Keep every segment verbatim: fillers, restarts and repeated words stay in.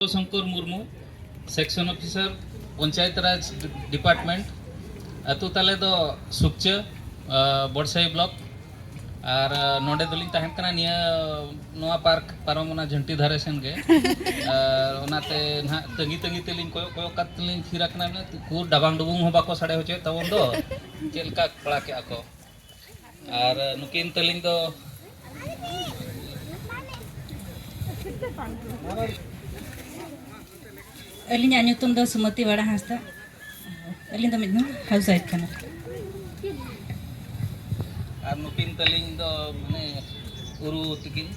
Shankar Murmu, section officer, panchayat ᱨᱟᱡᱽ department. ᱟᱹᱛᱩ ᱛᱟᱞᱮ ᱫᱚ ᱥᱩᱠᱪᱟᱹ, ᱟ, ᱵᱚᱰᱥᱟᱭᱤ ᱵᱞᱚᱠ᱾ ᱟᱨ, ᱟ, ᱱᱚᱰᱮ ᱫᱚᱞᱤᱧ ᱛᱟᱦᱮᱱ ᱠᱟᱱᱟ ᱱᱤᱭᱟᱹ, ᱱᱚᱣᱟ ᱯᱟᱨᱠ ᱯᱟᱨᱚᱢ ᱚᱱᱟ ᱡᱷᱟᱹᱱᱴᱤ ᱫᱷᱟᱨᱮ ᱥᱮᱱ ᱜᱮ᱾ ᱟᱨ ᱚᱱᱟᱛᱮ ᱱᱟᱦᱟᱜ ᱛᱟᱺᱜᱤ ᱛᱟᱺᱜᱤ ᱛᱮᱞᱤᱧ ᱠᱚᱭᱚᱜ ᱠᱚᱭᱚᱜ ᱠᱟᱛᱮ ᱞᱤᱧ ᱛᱷᱤᱨ ᱟᱠᱟᱱᱟ, ᱩᱠᱩᱨ ᱰᱟᱵᱟᱝ ᱰᱩᱵᱩᱝ ᱦᱚᱸ ᱵᱟᱠᱚ ᱥᱟᱰᱮ ᱦᱚᱪᱚᱭᱮᱫ ᱛᱟᱵᱚᱱ ᱫᱚ᱾ ᱪᱮᱫ ᱞᱮᱠᱟ ᱠᱚᱲᱟ ᱠᱮᱜᱼᱟ ᱠᱚ? ᱟᱨ ᱱᱩᱠᱤᱱ ᱛᱟᱹᱞᱤᱧ ᱫᱚ, ᱟᱹᱞᱤᱧᱟᱜ ᱧᱩᱛᱩᱢ ᱫᱚ ᱥᱩᱢᱚᱛᱤ ᱵᱟᱲᱟ ᱦᱟᱸᱥᱫᱟ᱾ ᱟᱹᱞᱤᱧ ᱫᱚ ᱢᱤᱫ ᱦᱚᱲ ᱦᱟᱣᱩᱥ ᱣᱟᱭᱤᱯ ᱠᱟᱱᱟ᱾ ᱟᱨ ᱱᱩᱠᱤᱱ ᱛᱟᱹᱞᱤᱧ ᱫᱚ ᱢᱟᱱᱮ ᱩᱨᱩ ᱛᱤᱠᱤᱱ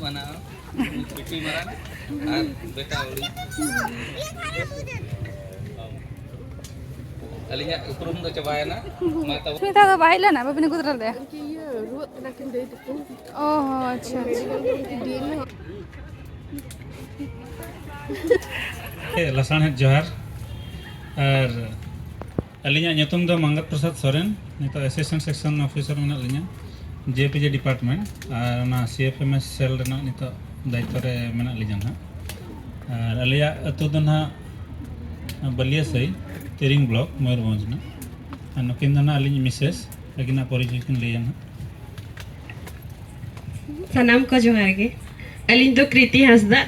ᱢᱟᱱᱟᱣ ᱵᱤᱴᱤ ᱢᱟᱨᱟᱝ ᱟᱨ ᱵᱮᱴᱟ ᱦᱩᱰᱤᱧ᱾ ᱟᱹᱞᱤᱧᱟᱜ ᱩᱯᱨᱩᱢ ᱫᱚ ᱪᱟᱵᱟᱭᱮᱱᱟ᱾ ᱢᱟ ᱛᱟᱵᱚᱱ᱾ ᱥᱩᱱᱤᱛᱟ ᱫᱚ ᱵᱟᱭ ᱞᱟᱹᱭ ᱞᱮᱱᱟ, ᱵᱟᱹᱵᱤᱱ ᱟᱹᱜᱩ ᱛᱚᱨᱟ ᱞᱮᱫᱮᱭᱟ? ᱤᱭᱟᱹ, ᱨᱩᱣᱟᱹᱜ ᱠᱟᱱᱟ ᱠᱤᱱ ᱫᱟᱹᱭ ᱛᱟᱠᱚ᱾ ᱚ ᱦᱚᱸ, ᱟᱪᱪᱷᱟ, ᱟᱪᱪᱷᱟ᱾ ᱞᱟᱥᱟᱲᱦᱮᱫ ᱡᱚᱦᱟᱨ᱾ ᱟᱨ ᱟᱹᱞᱤᱧᱟᱜ ᱧᱩᱛᱩᱢ ᱫᱚ ᱢᱟᱸᱜᱟᱛ ᱯᱨᱚᱥᱟᱫᱽ ᱥᱚᱨᱮᱱ᱾ ᱱᱤᱛᱚᱜ ᱮᱥᱤᱥᱴᱮᱱᱴ ᱥᱮᱠᱥᱚᱱ ᱚᱯᱷᱤᱥᱟᱨ ᱢᱮᱱᱟᱜ ᱞᱤᱧᱟ ᱡᱮ ᱯᱤ ᱡᱮ ᱰᱤᱯᱟᱨᱴᱢᱮᱱᱴ, ᱟᱨ ᱚᱱᱟ ᱥᱤ ᱮᱯᱷ ᱮᱢ ᱮᱥ ᱥᱮᱞ ᱨᱮᱱᱟᱜ ᱱᱤᱛᱚᱜ ᱫᱟᱭᱤᱛᱛᱚ ᱨᱮ ᱢᱮᱱᱟᱜ ᱞᱤᱧᱟ ᱱᱟᱦᱟᱜ᱾ ᱟᱨ ᱟᱞᱮᱭᱟᱜ ᱟᱹᱛᱩ ᱫᱚ ᱱᱟᱦᱟᱜ ᱵᱟᱹᱞᱤᱭᱟᱹᱥᱟᱹᱭ, ᱛᱤᱨᱤᱝ ᱵᱞᱚᱠ, ᱢᱚᱭᱩᱨᱵᱷᱚᱸᱡᱽ ᱱᱟᱦᱟᱜ᱾ ᱟᱨ ᱱᱩᱠᱤᱱ ᱫᱚ ᱱᱟᱦᱟᱜ ᱟᱹᱞᱤᱧ ᱢᱤᱥᱮᱥ, ᱟᱹᱠᱤᱱᱟᱜ ᱯᱚᱨᱤᱪᱚᱭ ᱠᱤᱱ ᱞᱟᱹᱭᱟ ᱱᱟᱦᱟᱜ᱾ ᱥᱟᱱᱟᱢ ᱠᱚ ᱡᱚᱦᱟᱨ ᱜᱮ᱾ ᱟᱹᱞᱤᱧ ᱫᱚ ᱠᱨᱤᱛᱤ ᱦᱟᱸᱥᱫᱟ,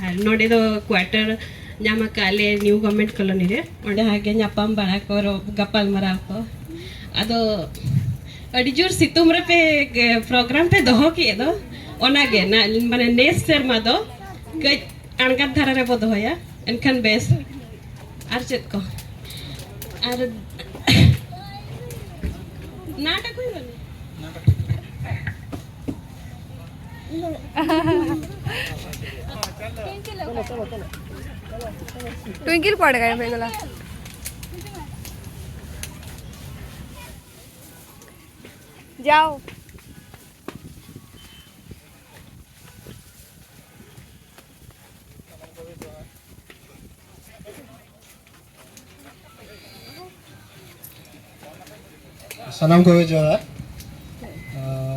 ᱟᱨ ᱱᱚᱰᱮ ᱫᱚ ᱠᱣᱟᱴᱟᱨ ᱧᱟᱢ ᱟᱠᱟᱫ ᱞᱮ ᱱᱤᱭᱩ ᱜᱚᱵᱷᱢᱮᱱᱴ ᱠᱚᱞᱚᱱᱤ ᱨᱮ᱾ ᱚᱸᱰᱮ ᱦᱟᱸᱜ ᱜᱮ ᱧᱟᱯᱟᱢ ᱵᱟᱲᱟ ᱠᱚ, ᱨᱚ-, ᱜᱟᱯᱟᱞ ᱢᱟᱨᱟᱣ ᱠᱚ᱾ ᱟᱫᱚ ᱟᱹᱰᱤ ᱡᱳᱨ ᱥᱤᱛᱩᱝ ᱨᱮᱯᱮ ᱜᱮ-, ᱯᱨᱳᱜᱨᱟᱢ ᱯᱮ ᱫᱚᱦᱚ ᱠᱮᱫ ᱫᱚ, ᱚᱱᱟᱜᱮ ᱱᱟ-, ᱢᱟᱱᱮ ᱱᱮᱥ ᱥᱮᱨᱢᱟ ᱫᱚ ᱠᱟᱹᱡ ᱟᱬᱜᱟᱛ ᱫᱷᱟᱨᱟ ᱨᱮᱵᱚ ᱫᱚᱦᱚᱭᱟ, ᱮᱱᱠᱷᱟᱱ ᱵᱮᱥ᱾ ᱟᱨ ᱪᱮᱫ ᱠᱚ? ᱟᱨ ᱱᱟᱴ ᱟᱹᱜᱩᱭ ᱵᱟᱹᱱᱩᱜ᱾ টুইঙ্কিল পড়ে গায়ে হয়ে গেল। যাও। ᱥᱟᱱᱟᱢ ᱠᱚᱜᱮ ᱡᱚᱦᱟᱨ᱾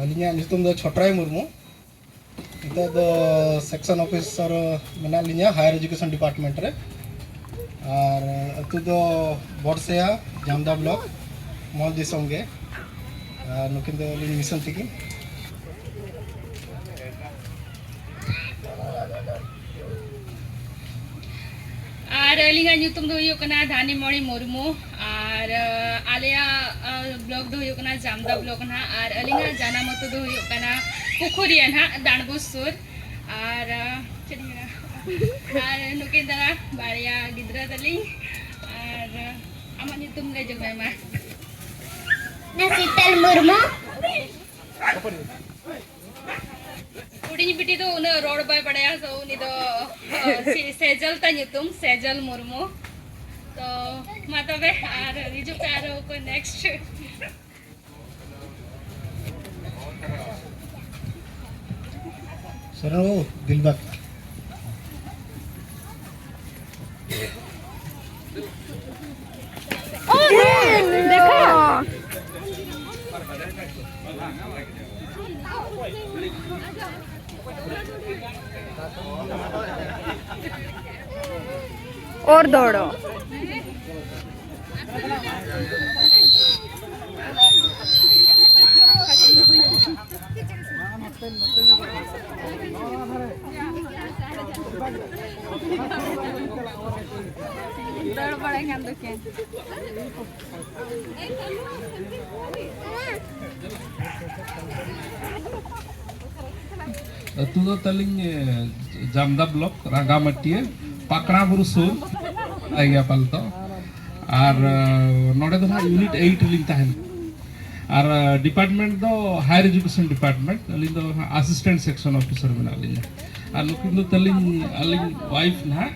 ᱟᱹᱞᱤᱧᱟᱜ ᱧᱩᱛᱩᱢ ᱫᱚ ᱪᱷᱚᱴᱨᱟᱭ ᱢᱩᱨᱢᱩ᱾ ᱱᱤᱛᱚᱜ ᱫᱚ ᱥᱮᱠᱥᱚᱱ ᱚᱯᱷᱤᱥᱟᱨ ᱢᱮᱱᱟᱜ ᱞᱤᱧᱟ ᱦᱟᱭᱟᱨ ᱮᱡᱩᱠᱮᱥᱚᱱ ᱰᱤᱯᱟᱨᱴᱢᱮᱱᱴ ᱨᱮ᱾ ᱟᱨ ᱟᱹᱛᱩ ᱫᱚ ᱵᱚᱰᱥᱮᱭᱟ, ᱡᱟᱢᱫᱟ ᱵᱞᱚᱠ, ᱢᱚᱞ ᱫᱤᱥᱚᱢ ᱜᱮ᱾ ᱟᱨ ᱱᱩᱠᱤᱱ ᱫᱚ ᱟᱹᱞᱤᱧ ᱢᱤᱥᱚᱱ ᱛᱟᱹᱠᱤᱱ᱾ ᱟᱨ ᱟᱹᱞᱤᱧᱟᱜ ᱧᱩᱛᱩᱢ ᱫᱚ ᱦᱩᱭᱩᱜ ᱠᱟᱱᱟ ᱫᱷᱟᱱᱤᱢᱚᱬᱤ ᱢᱩᱨᱢᱩ᱾ ᱟᱨ, ᱟᱞᱮᱭᱟᱜ, ᱵᱞᱚᱠ ᱫᱚ ᱦᱩᱭᱩᱜ ᱠᱟᱱᱟ ᱡᱟᱢᱫᱟ ᱵᱞᱚᱠ ᱱᱟᱦᱟᱜ᱾ ᱟᱨ ᱟᱹᱞᱤᱧᱟᱜ ᱡᱟᱱᱟᱢ ᱟᱹᱛᱩ ᱫᱚ ᱦᱩᱭᱩᱜ ᱠᱟᱱᱟ ᱯᱩᱠᱷᱩᱨᱤᱭᱟᱹ ᱱᱟᱦᱟᱜ, ᱰᱟᱸᱰᱵᱳᱥ ᱥᱩᱨ᱾ ᱟᱨ, ᱪᱮᱫ ᱤᱧ ᱢᱮᱱᱟ? ᱟᱨ ᱱᱩᱠᱤᱱ ᱫᱟᱨᱟ ᱵᱟᱨᱭᱟ ᱜᱤᱫᱽᱨᱟᱹ ᱛᱟᱹᱞᱤᱧ᱾ ᱟᱨ ᱟᱢᱟᱜ ᱧᱩᱛᱩᱢ ᱞᱟᱹᱭ ᱡᱚᱝ ᱢᱮ ᱢᱟ᱾ ᱥᱤᱛᱟᱞ ᱢᱩᱨᱢᱩ᱾ ᱦᱩᱰᱤᱧ ᱵᱤᱴᱤ ᱫᱚ ᱩᱱᱟᱹᱜ ᱨᱚᱲ ᱵᱟᱭ ᱵᱟᱲᱟᱭᱟ, so ᱩᱱᱤ ᱫᱚ, ᱥᱮ-, ᱥᱮᱡᱚᱞ ᱛᱟᱭ ᱧᱩᱛᱩᱢ, ᱥᱮᱡᱚᱞ ᱢᱩᱨᱢᱩ᱾ ᱛᱚ ᱢᱟ ᱛᱚᱵᱮ, ᱟᱨ ᱦᱤᱡᱩᱜ ᱯᱮ ᱟᱨᱦᱚᱸ ᱚᱠᱚᱭ next᱾ ᱥᱚᱨᱮᱱ ᱵᱟᱹᱵᱩ, ᱫᱤᱞᱵᱟᱜᱽ᱾ और दौड़ो। ᱫᱟᱹᱲ ᱵᱟᱲᱟᱭ ᱠᱟᱱ ᱫᱚᱠᱤᱱ᱾ ᱟᱹᱛᱩ ᱫᱚ ᱛᱟᱹᱞᱤᱧ, ᱮ, ᱡᱟᱢᱫᱟ ᱵᱞᱚᱠ, ᱨᱟᱸᱜᱟᱢᱟᱹᱴᱤᱭᱟᱹ, ᱯᱟᱠᱲᱟ ᱵᱩᱨᱩ ᱥᱩᱨ, ᱟᱭᱜᱟ ᱯᱟᱞᱛᱚ᱾ ᱟᱨ, ᱮ, ᱱᱚᱰᱮ ᱫᱚ ᱱᱟᱦᱟᱜ ᱤᱭᱩᱱᱤᱴ ᱮᱭᱤᱴ ᱨᱮᱞᱤᱧ ᱛᱟᱦᱮᱱ᱾ ᱟᱨ, ᱮ, ᱰᱤᱯᱟᱨᱴᱢᱮᱱᱴ ᱫᱚ ᱦᱟᱭᱟᱨ ᱮᱡᱩᱠᱮᱥᱚᱱ ᱰᱤᱯᱟᱨᱴᱢᱮᱱᱴ, ᱟᱹᱞᱤᱧ ᱫᱚ ᱱᱟᱦᱟᱜ ᱟᱥᱤᱥᱴᱮᱱᱴ ᱥᱮᱠᱥᱚᱱ ᱚᱯᱷᱤᱥᱟᱨ ᱢᱮᱱᱟᱜ ᱞᱤᱧᱟ᱾ ᱟᱨ ᱱᱩᱠᱤᱱ ᱫᱚ ᱛᱟᱹᱞᱤᱧ, ᱟᱹᱞᱤᱧ ᱣᱟᱭᱤᱯᱷ ᱱᱟᱦᱟᱜ᱾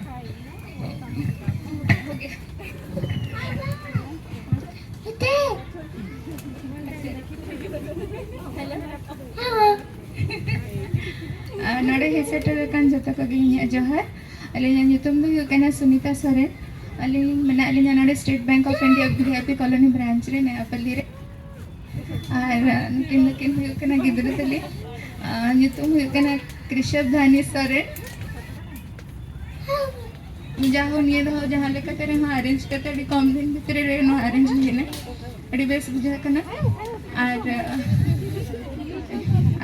ᱟᱨ ᱱᱚᱰᱮ ᱦᱮᱡ ᱥᱮᱴᱮᱨ ᱟᱠᱟᱱ ᱡᱚᱛᱚ ᱠᱚᱜᱮ ᱤᱧᱟᱹᱜ ᱡᱚᱦᱟᱨ᱾ ᱟᱹᱞᱤᱧᱟᱜ ᱧᱩᱛᱩᱢ ᱫᱚ ᱦᱩᱭᱩᱜ ᱠᱟᱱᱟ ᱥᱩᱱᱤᱛᱟ ᱥᱚᱨᱮᱱ᱾ ᱟᱹᱞᱤᱧ ᱢᱮᱱᱟᱜ ᱞᱤᱧᱟ ᱱᱚᱰᱮ State Bank of India V I P colony branch ᱨᱮ, ᱱᱚᱭᱟᱯᱟᱞᱤ ᱨᱮ᱾ ᱟᱨ, ᱟᱨ ᱱᱩᱠᱤᱱ ᱫᱚᱠᱤᱱ ᱦᱩᱭᱩᱜ ᱠᱟᱱᱟ ᱜᱤᱫᱽᱨᱟᱹ ᱛᱟᱹᱞᱤᱧ᱾ ᱟᱨ ᱧᱩᱛᱩᱢ ᱦᱩᱭᱩᱜ ᱠᱟᱱᱟ ᱠᱨᱤᱥᱚᱵ ᱫᱷᱟᱱᱤ ᱥᱚᱨᱮᱱ᱾ ᱡᱟᱦᱳ, ᱱᱤᱭᱟᱹ ᱫᱷᱟᱣ ᱡᱟᱦᱟᱸ ᱞᱮᱠᱟᱛᱮ ᱨᱮᱦᱚᱸ ᱟᱨᱮᱧᱡᱽ ᱠᱟᱛᱮ ᱟᱹᱰᱤ ᱠᱚᱢ ᱫᱤᱱ ᱵᱷᱤᱛᱨᱤ ᱨᱮ ᱱᱚᱣᱟ ᱟᱨᱮᱧᱡᱽ ᱦᱩᱭ ᱮᱱᱟ, ᱟᱹᱰᱤ ᱵᱮᱥ ᱵᱩᱡᱷᱟᱹᱜ ᱠᱟᱱᱟ᱾ ᱟᱨ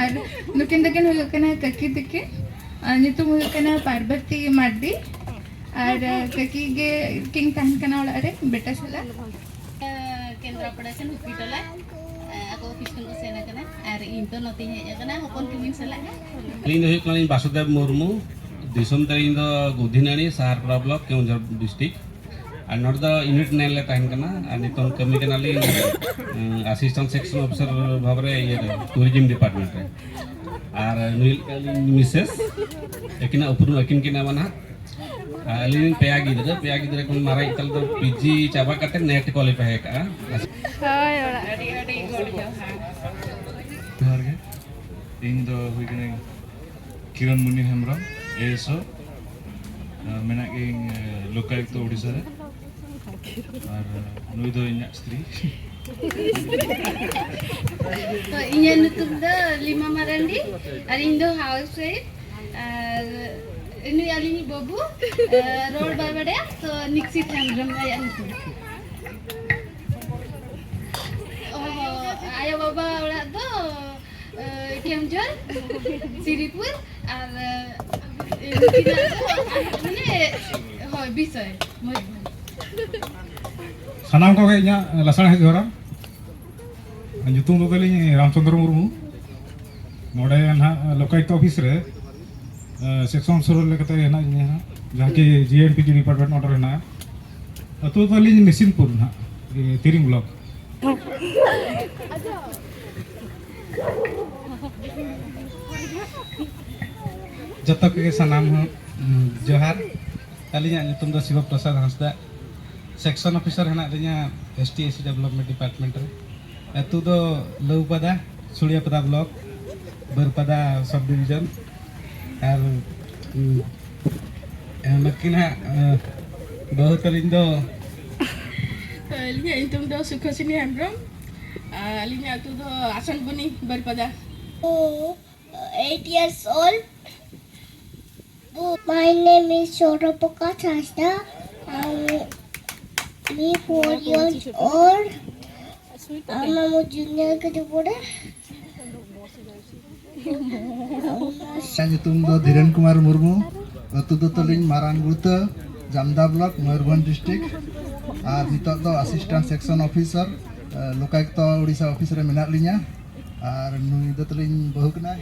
ᱟᱨ ᱱᱩᱠᱤᱱ ᱫᱚᱠᱤᱱ ᱦᱩᱭᱩᱜ ᱠᱟᱱᱟ ᱠᱟᱹᱠᱤ ᱛᱟᱹᱠᱤᱱ᱾ ᱟᱨ ᱧᱩᱛᱩᱢ ᱦᱩᱭᱩᱜ ᱠᱟᱱᱟ ᱯᱟᱨᱵᱚᱛᱤ ᱢᱟᱨᱰᱤ᱾ ᱟᱨ ᱠᱟᱹᱠᱤ ᱜᱮ ᱠᱤᱱ ᱛᱟᱦᱮᱱ ᱠᱟᱱᱟ ᱚᱲᱟᱜ ᱨᱮ ᱵᱮᱴᱟ ᱥᱟᱞᱟᱜ᱾ ᱠᱮᱱᱫᱨᱟᱯᱟᱲᱟ ᱥᱮᱱ ᱦᱩᱯᱤᱴᱟᱞᱟ, ᱟᱠᱚ ᱚᱯᱷᱤᱥ ᱠᱷᱚᱱ ᱠᱚ ᱥᱮᱱ ᱟᱠᱟᱱᱟ᱾ ᱟᱨ ᱤᱧ ᱫᱚ ᱱᱚᱛᱮᱧ ᱦᱮᱡ ᱟᱠᱟᱱᱟ ᱦᱚᱯᱚᱱ ᱠᱤᱢᱤᱱ ᱥᱟᱞᱟᱜ᱾ ᱟᱹᱞᱤᱧ ᱫᱚ ᱦᱩᱭᱩᱜ ᱠᱟᱱᱟᱞᱤᱧ ᱵᱟᱥᱩᱫᱮᱵ ᱢᱩᱨᱢᱩ᱾ ᱫᱤᱥᱚᱢ ᱛᱟᱹᱞᱤᱧ ᱫᱚ ᱜᱩᱫᱷᱤᱱᱟᱹᱲᱤ, ᱥᱟᱦᱟᱨᱯᱟᱲᱟ ᱵᱞᱚᱠ, ᱠᱮᱣᱚᱱᱡᱷᱚᱨ ᱰᱤᱥᱴᱨᱤᱠᱴ᱾ ᱟᱨ ᱱᱚᱰᱮ ᱫᱚ ᱤᱭᱩᱱᱤᱴ ᱱᱟᱭᱤᱱ ᱞᱮ ᱛᱟᱦᱮᱱ ᱠᱟᱱᱟ᱾ ᱟᱨ ᱱᱤᱛᱚᱝ ᱠᱟᱹᱢᱤ ᱠᱟᱱᱟᱞᱤᱧ ᱟᱥᱤᱥᱴᱮᱱᱴ ᱥᱮᱠᱥᱚᱱ ᱚᱯᱷᱤᱥᱟᱨ ᱵᱷᱟᱵᱽ ᱨᱮ, ᱤᱭᱟᱹ ᱨᱮ, ᱴᱩᱨᱤᱡᱚᱢ ᱰᱤᱯᱟᱨᱴᱢᱮᱱᱴ ᱨᱮ᱾ ᱟᱨ ᱱᱩᱭ ᱟᱹᱞᱤᱧ ᱢᱤᱥᱮᱥ, ᱟᱹᱠᱤᱱᱟᱜ ᱩᱯᱨᱩᱢ ᱟᱹᱠᱤᱱ ᱠᱤᱱ ᱮᱢᱟ ᱱᱟᱦᱟᱜ᱾ ᱟᱨ ᱟᱹᱞᱤᱧ ᱯᱮᱭᱟ ᱜᱤᱫᱽᱨᱟᱹ, ᱯᱮᱭᱟ ᱜᱤᱫᱽᱨᱟᱹ ᱠᱷᱚᱱ ᱢᱟᱨᱟᱝ ᱤᱡ ᱛᱟᱞᱮ ᱫᱚ ᱯᱤᱡᱤ ᱪᱟᱵᱟ ᱠᱟᱛᱮ ᱱᱮᱴ ᱠᱚᱣᱟᱞᱤᱯᱷᱟᱭ ᱟᱠᱟᱜᱼᱟ᱾ ᱦᱳᱭ, ᱚᱲᱟᱜ᱾ ᱟᱹᱰᱤ ᱟᱹᱰᱤ ᱜᱚᱰ ᱡᱚᱦᱟᱨ᱾ ᱡᱚᱦᱟᱨ ᱜᱮ᱾ ᱤᱧ ᱫᱚ ᱦᱩᱭ ᱠᱟᱹᱱᱟᱹᱧ ᱠᱤᱨᱚᱱ ᱢᱩᱱᱤ ᱦᱮᱢᱵᱨᱚᱢ, ᱮ ᱮᱥ ᱳ᱾ ᱟᱨ ᱢᱮᱱᱟᱜ ᱜᱤᱭᱟᱹᱧ, ᱮ, ᱞᱳᱠᱟᱭᱩᱠᱛᱚ ᱳᱰᱤᱥᱟ ᱨᱮ᱾ ᱟᱨ, ᱮ, ᱱᱩᱭ ᱫᱚ ᱤᱧᱟᱹᱜ ᱥᱛᱨᱤ᱾ ᱛᱚ, ᱤᱧᱟᱹᱜ ᱧᱩᱛᱩᱢ ᱫᱚ ᱞᱤᱢᱟ ᱢᱟᱨᱟᱱᱰᱤ ᱟᱨ ᱤᱧ ᱫᱚ ᱦᱟᱣᱩᱥ ᱣᱟᱭᱤᱯ᱾ ᱟᱨ ᱱᱩᱭ ᱟᱹᱞᱤᱧ ᱵᱟᱹᱵᱩ, ᱮ, ᱨᱚᱲ ᱵᱟᱭ ᱵᱟᱰᱟᱭᱟ, ᱛᱚ ᱱᱤᱠᱥᱤᱛ ᱦᱮᱢᱵᱨᱚᱢ ᱟᱭᱟᱜ ᱧᱩᱛᱩᱢ᱾ ᱚ, ᱟᱭᱳ ᱵᱟᱵᱟ ᱚᱲᱟᱜ ᱫᱚ, ᱮ, ᱠᱮᱣᱚᱱᱡᱷᱚᱨ, ᱥᱤᱨᱤᱯᱩᱨ, ᱟᱨ, ᱮ, ᱱᱩᱠᱤᱱᱟᱜ ᱫᱚ, ᱢᱟᱱᱮ, ᱦᱳᱭ, ᱵᱤᱥᱚᱭ, ᱢᱚᱭᱩᱨᱵᱷᱚᱸᱡᱽ᱾ ᱥᱟᱱᱟᱢ ᱠᱚᱜᱮ ᱤᱧᱟᱹᱜ ᱞᱟᱥᱟᱲᱦᱮᱫ ᱡᱚᱦᱟᱨ᱾ ᱧᱩᱛᱩᱢ ᱫᱚ ᱛᱟᱹᱞᱤᱧ ᱨᱟᱢᱪᱚᱸᱫᱽᱨᱚ ᱢᱩᱨᱢᱩ᱾ ᱱᱚᱰᱮ ᱱᱟᱦᱟᱜ ᱞᱳᱠᱟᱭᱩᱠᱛ ᱚᱯᱷᱤᱥ ᱨᱮ, ᱮ, ᱥᱮᱠᱥᱚᱱ ᱥᱳᱨ ᱞᱮᱠᱟᱛᱮ ᱦᱮᱱᱟᱜ ᱞᱤᱧᱟ ᱦᱟᱸᱜ, ᱡᱟᱦᱟᱸ ᱠᱤ ᱡᱤ ᱮᱱᱰ ᱯᱤ ᱡᱤ ᱰᱤᱯᱟᱨᱴᱢᱮᱱᱴ ᱚᱸᱰᱮ ᱨᱮ ᱦᱮᱱᱟᱜᱼᱟ᱾ ᱟᱹᱛᱩ ᱫᱚ ᱛᱟᱹᱞᱤᱧ ᱱᱤᱥᱤᱱᱯᱩᱨ ᱱᱟᱦᱟᱜ, ᱮ, ᱛᱤᱨᱤᱝ ᱵᱞᱚᱠ᱾ ᱡᱚᱛᱚ ᱠᱚᱜᱮ ᱥᱟᱱᱟᱢ ᱦᱚᱸ, ᱩᱸ, ᱡᱚᱦᱟᱨ᱾ ᱟᱹᱞᱤᱧᱟᱜ ᱧᱩᱛᱩᱢ ᱫᱚ ᱥᱤᱵᱚ ᱯᱨᱚᱥᱟᱫᱽ ᱦᱟᱸᱥᱫᱟ, ᱥᱮᱠᱥᱚᱱ ᱚᱯᱷᱤᱥᱟᱨ ᱦᱮᱱᱟᱜ ᱞᱤᱧᱟ S T S C development department ᱨᱮ᱾ ᱟᱹᱛᱩ ᱫᱚ ᱞᱟᱹᱣᱯᱟᱫᱟ, ᱥᱩᱲᱤᱭᱟᱹᱯᱟᱫᱟ ᱵᱞᱚᱠ, ᱵᱟᱹᱨᱯᱟᱫᱟ ᱥᱟᱵ ᱰᱤᱵᱷᱤᱡᱚᱱ᱾ ᱟᱨ, ᱩᱸ, ᱱᱩᱠᱤᱱ ᱦᱟᱸᱜ, ᱮᱸ, ᱵᱟᱹᱦᱩ ᱛᱟᱹᱞᱤᱧ ᱫᱚ᱾ ᱟᱹᱞᱤᱧᱟᱜ ᱧᱩᱛᱩᱢ ᱫᱚ ᱥᱩᱠᱷᱚᱥᱤᱱᱤ ᱦᱮᱢᱵᱨᱚᱢ᱾ ᱟᱨ ᱟᱹᱞᱤᱧᱟᱜ ᱟᱹᱛᱩ ᱫᱚ ᱟᱥᱟᱱᱵᱚᱱᱤ, ᱵᱟᱹᱨᱯᱟᱫᱟ᱾ eight years old. My name is Shorapakash Hasda. I'm me four years old. I'm a junior category. ᱤᱧᱟᱹᱜ ᱧᱩᱛᱩᱢ ᱫᱚ ᱫᱷᱤᱨᱮᱱ ᱠᱩᱢᱟᱨ ᱢᱩᱨᱢᱩ᱾ ᱟᱹᱛᱩ ᱫᱚ ᱛᱟᱹᱞᱤᱧ ᱢᱟᱨᱟᱝ ᱜᱩᱲᱛᱟᱹ, ᱡᱟᱢᱫᱟ ᱵᱞᱚᱠ, ᱢᱚᱭᱩᱨᱵᱷᱚᱸᱡᱽ ᱰᱤᱥᱴᱨᱤᱠᱴ᱾ ᱟᱨ ᱱᱤᱛᱚᱜ ᱫᱚ assistant section officer Lokayukta Odisha office ᱨᱮ ᱢᱮᱱᱟᱜ ᱞᱤᱧᱟ᱾ ᱟᱨ ᱱᱩᱭ ᱫᱚ ᱛᱟᱹᱞᱤᱧ ᱵᱟᱹᱦᱩ ᱠᱟᱱᱟᱭ᱾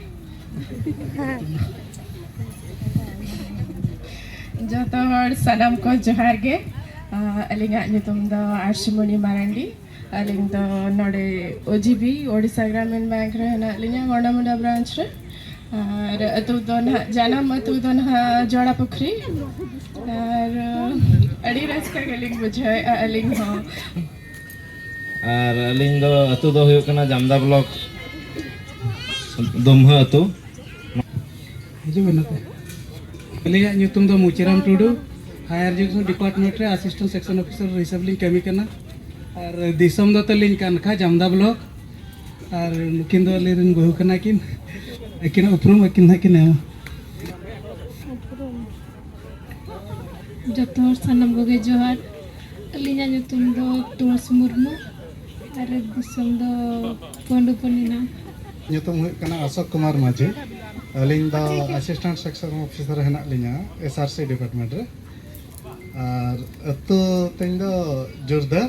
ᱡᱚᱛᱚ ᱦᱚᱲ ᱥᱟᱱᱟᱢ ᱠᱚ ᱡᱚᱦᱟᱨ ᱜᱮ᱾ ᱟᱸ, ᱟᱹᱞᱤᱧᱟᱜ ᱧᱩᱛᱩᱢ ᱫᱚ ᱟᱨᱥᱤᱢᱚᱱᱤ ᱢᱟᱨᱟᱱᱰᱤ᱾ ᱟᱹᱞᱤᱧ ᱫᱚ ᱱᱚᱰᱮ ᱳᱡᱤᱵᱤ, ᱳᱰᱤᱥᱟ ᱜᱨᱟᱢᱤᱱ ᱵᱮᱝᱠ ᱨᱮ ᱦᱮᱱᱟᱜ ᱞᱤᱧᱟ, ᱜᱚᱱᱰᱟᱢᱩᱰᱟ ᱵᱨᱟᱧᱪ ᱨᱮ᱾ ᱟᱨ ᱟᱹᱛᱩ ᱫᱚ ᱱᱟᱦᱟᱜ, ᱡᱟᱱᱟᱢ ᱟᱹᱛᱩ ᱫᱚ ᱱᱟᱦᱟᱜ ᱡᱚᱲᱟ ᱯᱩᱠᱷᱨᱤ᱾ ᱟᱨ ᱟᱹᱰᱤ ᱨᱟᱹᱥᱠᱟᱹ ᱜᱮᱞᱤᱧ ᱵᱩᱡᱷᱟᱹᱣᱮᱫᱼᱟ ᱟᱹᱞᱤᱧ ᱦᱚᱸ᱾ ᱟᱨ ᱟᱹᱞᱤᱧ ᱫᱚ ᱟᱹᱛᱩ ᱫᱚ ᱦᱩᱭᱩᱜ ᱠᱟᱱᱟ ᱡᱟᱢᱫᱟ ᱵᱞᱚᱠ, ᱫᱩᱢᱦᱟᱹ ᱟᱹᱛᱩ᱾ ᱦᱤᱡᱩᱜ ᱢᱮ ᱱᱚᱛᱮ᱾ ᱟᱹᱞᱤᱧᱟᱜ ᱧᱩᱛᱩᱢ ᱫᱚ ᱢᱩᱪᱤᱨᱟᱢ ᱴᱩᱰᱩ᱾ ᱦᱟᱭᱟᱨ ᱮᱡᱩᱠᱮᱥᱚᱱ ᱰᱤᱯᱟᱨᱴᱢᱮᱱᱴ ᱨᱮ ᱟᱥᱤᱥᱴᱮᱱᱴ ᱥᱮᱠᱥᱚᱱ ᱚᱯᱷᱤᱥᱟᱨ ᱦᱤᱥᱟᱹᱵ ᱞᱤᱧ ᱠᱟᱹᱢᱤ ᱠᱟᱱᱟ᱾ ᱟᱨ ᱫᱤᱥᱚᱢ ᱫᱚ ᱛᱟᱹᱞᱤᱧ ᱠᱟᱱᱠᱷᱟ, ᱡᱟᱢᱫᱟ ᱵᱞᱚᱠ᱾ ᱟᱨ ᱱᱩᱠᱤᱱ ᱫᱚ ᱟᱹᱞᱤᱧ ᱨᱮᱱ ᱵᱟᱹᱦᱩ ᱠᱟᱱᱟ ᱠᱤᱱ᱾ ᱟᱹᱠᱤᱱᱟᱜ ᱩᱯᱨᱩᱢ ᱟᱹᱠᱤᱱ ᱱᱟᱦᱟᱜ ᱠᱤᱱ ᱮᱢᱟ᱾ ᱡᱚᱛᱚ ᱦᱚᱲ ᱥᱟᱱᱟᱢ ᱠᱚᱜᱮ ᱡᱚᱦᱟᱨ᱾ ᱟᱹᱞᱤᱧᱟᱜ ᱧᱩᱛᱩᱢ ᱫᱚ ᱛᱩᱞᱥᱤ ᱢᱩᱨᱢᱩ ᱟᱨ ᱫᱤᱥᱚᱢ ᱫᱚ ᱯᱟᱹᱰᱩᱯᱟᱹᱱᱤ ᱱᱟᱜ᱾ ᱧᱩᱛᱩᱢ ᱦᱩᱭᱩᱜ ᱠᱟᱱᱟ ᱚᱥᱳᱠ ᱠᱩᱢᱟᱨ ᱢᱟᱹᱡᱷᱤ᱾ ᱟᱹᱞᱤᱧ ᱫᱚ ᱟᱥᱤᱥᱴᱮᱱᱴ ᱥᱮᱠᱥᱚᱱ ᱚᱯᱷᱤᱥᱟᱨ ᱦᱮᱱᱟᱜ ᱞᱤᱧᱟ ᱮᱥᱟᱨᱥᱤ ᱰᱤᱯᱟᱨᱴᱢᱮᱱᱴ ᱨᱮ᱾ ᱟᱨ ᱟᱹᱛᱩ ᱛᱤᱧ ᱫᱚ ᱡᱳᱨᱫᱟ,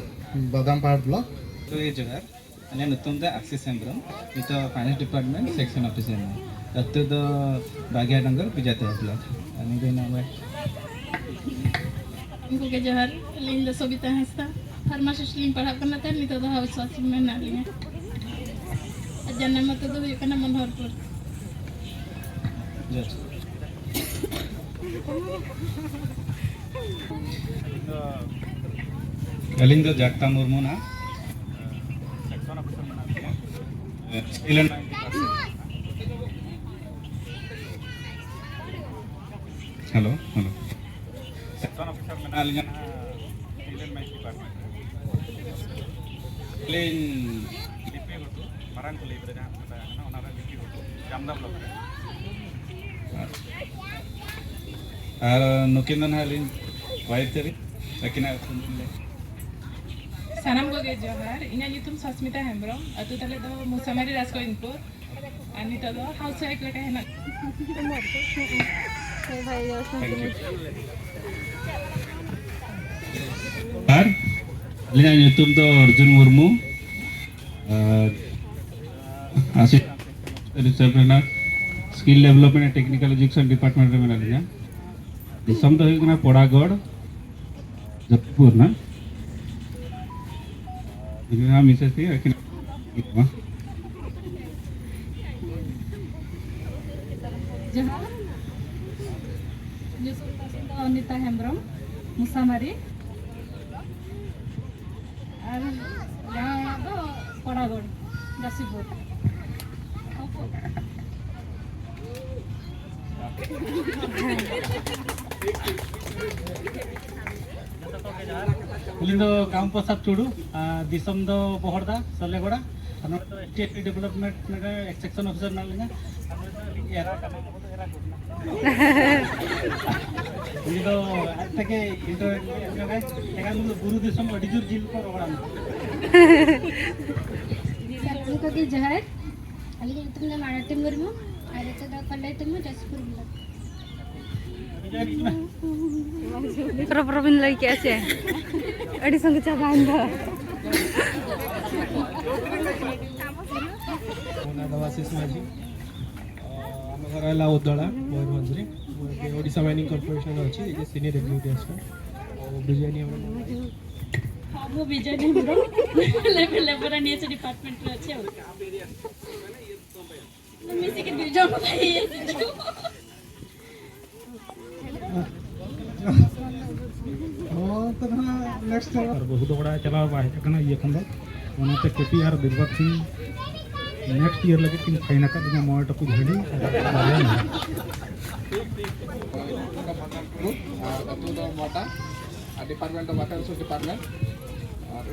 ᱵᱟᱫᱟᱢᱯᱟᱦᱟᱲ ᱵᱞᱚᱠ᱾ ᱡᱚᱦᱟᱨ᱾ ᱟᱹᱞᱤᱧᱟᱜ ᱧᱩᱛᱩᱢ ᱫᱚ ᱟᱠᱥᱤᱥ ᱦᱮᱢᱵᱨᱚᱢ, ᱱᱤᱛᱚᱜ ᱯᱷᱟᱭᱱᱟᱱᱥ ᱰᱤᱯᱟᱨᱴᱢᱮᱱᱴ ᱥᱮᱠᱥᱚᱱ ᱚᱯᱷᱤᱥᱟᱨ ᱠᱟᱱᱟ᱾ ᱟᱹᱛᱩ ᱫᱚ ᱵᱟᱜᱮ ᱰᱚᱸᱜᱚᱨ, ᱵᱤᱡᱟᱛᱮ ᱵᱞᱚᱠ᱾ ᱟᱹᱞᱤᱧ ᱫᱚ ᱱᱚᱣᱟ ᱩᱱᱠᱩ ᱜᱮ ᱡᱚᱦᱟᱨ᱾ ᱟᱹᱞᱤᱧ ᱫᱚ ᱥᱚᱵᱤᱛᱟ ᱦᱟᱸᱥᱫᱟ, ᱯᱷᱟᱨᱢᱟᱥᱤᱥᱴ ᱞᱤᱧ ᱯᱟᱲᱦᱟᱜ ᱠᱟᱱᱟ ᱛᱟᱦᱮᱸᱫ, ᱱᱤᱛᱚᱜ ᱫᱚ ᱦᱟᱣᱩᱥ ᱣᱟᱭᱤᱯ ᱢᱮᱱᱟᱜ ᱞᱤᱧᱟ᱾ ᱟᱨ ᱡᱟᱱᱟᱢ ᱟᱹᱛᱩ ᱫᱚ ᱦᱩᱭᱩᱜ ᱠᱟᱱᱟ ᱢᱚᱱᱳᱦᱚᱨᱯᱩᱨ᱾ ᱟᱹᱞᱤᱧ ᱫᱚ ᱡᱟᱠᱛᱟ ᱢᱩᱨᱢᱩ ᱱᱟᱜ᱾ Hello, hello. ᱥᱮᱠᱥᱚᱱ ᱚᱯᱷᱤᱥᱟᱨ ᱢᱮᱱᱟᱜ ᱞᱤᱧᱟ ᱱᱟᱦᱟᱜ ᱤᱞᱮᱱ ᱢᱟᱭᱤᱱᱥ ᱰᱤᱯᱟᱨᱴᱢᱮᱱᱴ ᱨᱮ᱾ ᱟᱹᱞᱤᱧ ᱞᱤᱯᱤ ᱜᱷᱩᱴᱩ, ᱢᱟᱨᱟᱝ ᱠᱩᱞᱦᱤ ᱨᱮ ᱡᱟᱦᱟᱸ ᱠᱚ ᱢᱮᱛᱟᱜ ᱠᱟᱱᱟ, ᱚᱱᱟ ᱨᱮ ᱞᱤᱯᱤ ᱜᱷᱩᱴᱩ᱾ ᱡᱟᱢᱫᱟ ᱵᱞᱚᱠ ᱨᱮ᱾ ᱟᱨ ᱱᱩᱠᱤᱱ ᱫᱚ ᱱᱟᱦᱟᱜ ᱞᱤᱧ ᱣᱟᱭᱤᱯ ᱛᱟᱹᱵᱤᱱ, ᱟᱹᱠᱤᱱᱟᱜ ᱧᱩᱛᱩᱢ ᱞᱟᱹᱭ᱾ ᱥᱟᱱᱟᱢ ᱠᱚᱜᱮ ᱡᱚᱦᱟᱨ᱾ ᱤᱧᱟᱹᱜ ᱧᱩᱛᱩᱢ ᱥᱚᱥᱢᱤᱛᱟ ᱦᱮᱢᱵᱨᱚᱢ, ᱟᱹᱛᱩ ᱛᱟᱞᱮ ᱫᱚ ᱢᱩᱥᱟᱢᱟᱨᱤ, ᱨᱟᱡᱽᱜᱳᱵᱤᱱᱫᱯᱩᱨ᱾ ᱟᱨ ᱱᱤᱛᱚᱜ ᱫᱚ ᱦᱟᱣᱩᱥ ᱣᱟᱭᱤᱯ ᱞᱮᱠᱟ ᱦᱮᱱᱟᱜ᱾ ᱦᱮᱸ ᱵᱷᱟᱭ, ᱤᱭᱟᱹ, ᱥᱟᱱᱛᱤ ᱛᱷᱮᱝᱠ ᱭᱩ᱾ ᱟᱨ ᱟᱹᱞᱤᱧᱟᱜ ᱧᱩᱛᱩᱢ ᱫᱚ ᱚᱨᱡᱩᱱ ᱢᱩᱨᱢᱩ᱾ ᱟᱨ ᱟᱥᱤᱥᱴᱮᱱᱴ ᱨᱤᱥᱟᱨᱪ ᱨᱮᱱᱟᱜ skill development and technical education department ᱨᱮ ᱢᱮᱱᱟᱜ ᱞᱤᱧᱟ᱾ ᱫᱤᱥᱚᱢ ᱫᱚ ᱦᱩᱭᱩᱜ ᱠᱟᱱᱟ ᱯᱚᱲᱟᱜᱚᱲ, ᱡᱟᱢᱥᱮᱫᱽᱯᱩᱨ ᱨᱮᱱᱟᱜ᱾ ᱤᱧ ᱨᱮᱱᱟᱜ ᱢᱤᱥᱮᱥ ᱜᱮ ᱟᱹᱠᱤᱱ᱾ ᱡᱚᱦᱟᱨ᱾ ᱧᱩᱛᱩᱢ ᱛᱟᱹᱞᱤᱧ ᱫᱚ ᱚᱱᱤᱛᱟ ᱦᱮᱢᱵᱨᱚᱢ, ᱢᱩᱥᱟᱢᱟᱨᱤ᱾ ᱟᱨ ᱡᱟᱶᱟᱭ ᱚᱲᱟᱜ ᱫᱚ ᱯᱟᱲᱟᱜᱚᱲ, ᱡᱟᱢᱥᱮᱫᱽᱯᱩᱨ᱾ ᱟᱹᱞᱤᱧ ᱫᱚ ᱠᱟᱢ ᱯᱨᱚᱥᱟᱫᱽ ᱴᱩᱰᱩ, ᱟᱨ ᱫᱤᱥᱚᱢ ᱫᱚ ᱵᱚᱦᱚᱲᱫᱟ, ᱥᱚᱞᱮᱜᱚᱲᱟ᱾ ᱟᱨ ᱱᱚᱰᱮ ᱫᱚ S T S T development ᱨᱮ ᱮᱠᱥ ᱥᱮᱠᱥᱚᱱ ᱚᱯᱷᱤᱥᱟᱨ ᱢᱮᱱᱟᱜ ᱞᱤᱧᱟ᱾ ᱟᱨ ᱱᱚᱰᱮ ᱫᱚ ᱟᱹᱞᱤᱧ ᱮᱨᱟ ᱠᱟᱱᱟ᱾ ᱩᱱᱤ ᱫᱚ ᱟᱡ ᱛᱮᱜᱮ ᱤᱱᱴᱨᱳ ᱮᱢ ᱧᱚᱜᱟᱭ᱾ ᱮᱱᱠᱷᱟᱱ ᱩᱱᱤ ᱫᱚ ᱵᱩᱨᱩ ᱫᱤᱥᱚᱢ ᱟᱹᱰᱤ ᱡᱳᱨ ᱡᱤᱞ ᱠᱚ ᱨᱚᱜᱚᱲᱟ᱾ ᱥᱟᱱᱟᱢ ᱠᱚᱜᱮ ᱡᱚᱦᱟᱨ᱾ ᱟᱹᱞᱤᱧᱟᱜ ᱧᱩᱛᱩᱢ ᱫᱚ ᱢᱟᱲᱟᱴᱤ ᱢᱩᱨᱢᱩ, ᱟᱨ ᱟᱹᱛᱩ ᱫᱚ ᱠᱚᱞᱟᱭᱛᱩᱢᱵᱩ, ᱡᱟᱡᱽᱯᱩᱨ ᱵᱞᱚᱠ᱾ ᱯᱚᱨᱚᱵᱽ ᱯᱚᱨᱚᱵᱽ ᱵᱤᱱ ᱞᱟᱹᱭ ᱠᱮᱜᱼᱟ ᱥᱮ? ᱟᱹᱰᱤ ᱥᱟᱸᱜᱮ ᱪᱟᱵᱟᱭᱮᱱ ᱫᱚ᱾ ମୋ ନାଁ ଦେବାଶିଷ ମାଝୀ। ଅ, ଆମ ଘର ହେଲା ଓଦଳା, ମୟୂରଭଞ୍ଜରେ। ମୁଁ ଏବେ ଓଡ଼ିଶା ମାଇନିଂ କର୍ପୋରେସନରେ ଅଛି, ଏଠି ସିନିୟର ଏକ୍ଜିକ୍ୟୁଟିଭ ଆସିଷ୍ଟାଣ୍ଟ। ଆଉ ବିଜୟ ନିୟମ। ହଁ, ମୁଁ ବିଜୟ ନିୟମର ଲେବର, ଲେବର ଆଣ୍ଡ ଇଏଚ୍ ଡିପାର୍ଟମେଣ୍ଟରେ ଅଛି ଆଉ। ମିଶିକି ଦି ଜଣ ଭାଇ ହେଇଯାଇଛୁ। ᱦᱚᱸ, ᱛᱚ ᱱᱟᱦᱟᱜ ᱱᱮᱠᱥᱴ ᱴᱟᱭᱤᱢ᱾ ᱟᱨ ᱵᱟᱹᱦᱩ ᱫᱚ ᱚᱲᱟᱜ ᱮ ᱪᱟᱞᱟᱣ ᱵᱟᱭ ᱦᱮᱡ ᱟᱠᱟᱱᱟ ᱤᱭᱟᱹ ᱠᱷᱚᱱ ᱫᱚ, ᱚᱱᱟᱛᱮ ᱠᱮᱯᱤ ᱟᱨ ᱵᱤᱨᱵᱟᱫ ᱥᱤᱝ ᱱᱮᱠᱥᱴ ᱤᱭᱟᱨ ᱞᱟᱹᱜᱤᱫ ᱠᱤᱱ ᱥᱟᱭᱤᱱ ᱟᱠᱟᱫ ᱞᱤᱧᱟ ᱢᱚᱬᱮ ᱴᱩᱠᱩᱡ ᱦᱟᱺᱰᱤ᱾ ᱟᱨ ᱟᱹᱛᱩ ᱫᱚ ᱢᱚᱴᱟ, ᱟᱨ ᱰᱤᱯᱟᱨᱴᱢᱮᱱᱴ ᱫᱚ ᱣᱟᱴᱟᱨ ᱨᱤᱥᱳᱨᱥ ᱰᱤᱯᱟᱨᱴᱢᱮᱱᱴ᱾ ᱟᱨ